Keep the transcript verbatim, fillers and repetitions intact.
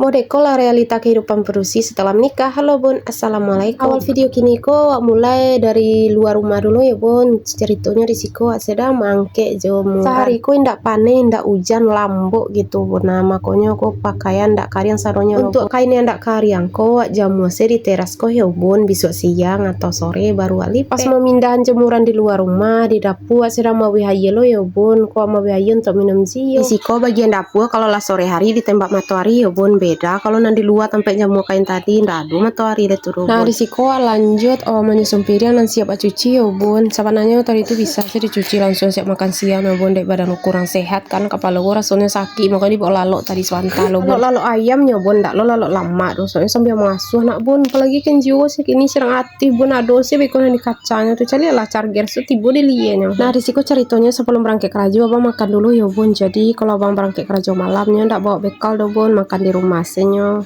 Oh, dek ko lah realita kehidupan padusi setelah menikah. Halo, Bun. Assalamualaikum. Awal video kini ko, awak mulai dari lua rumah dulu, yo, Bun. Caritonyo di siko, awak sadang maangkek jamuran. Sahari ko indak paneh, indak ujan, lambok gitu, Bun. Nah, makonyo ko pakaian ndak kariang sadonyo. Untuak kain yang ndak kariang ko, awak jamua se di teras ko, yo, Bun, bisuak siang atau sore baru awak lipek. Pas mamindahan jamuran di lua rumah, di dapua, awak sadang mauih aia lo, yo, Bun. Ko mauih aia untuak minum. Di siko bagian dapua, kalau lah sore hari ditembak matoari, yo, Bun, beda. Kalau nan di lua tampek jamua kain tadi, ndak ado matoari dek tu, Bun. Nah, di siko lanjut, oh, manyusun piriang nan siap cuci, yo, Bun. Sabananyo tadi tu bisa se dicuci langsung siap makan siang, yo, Bun, dek badan kurang sehat kan, kapalo ko rasonyo sakik, makonyo dibaok lalok tadi sabanta lo, Bun. Lalok ayam nyo, Bun, ndak lo lalok lamak tu, soalnyo sambia mangasuah nak, Bun. Apalagi kan jiwa se kini sadang atih, Bun, ado se beko nan di kacanyo tu. Caliaklah charger tu tibo di lienyo. Nah, di siko caritonyo, sabalum barangkek karajo, abang makan dulu, yo, Bun. Jadi, kalau abang barangkek karajo malam, nyo ndak baok bekal doh, Bun, makan di rumah se nyo.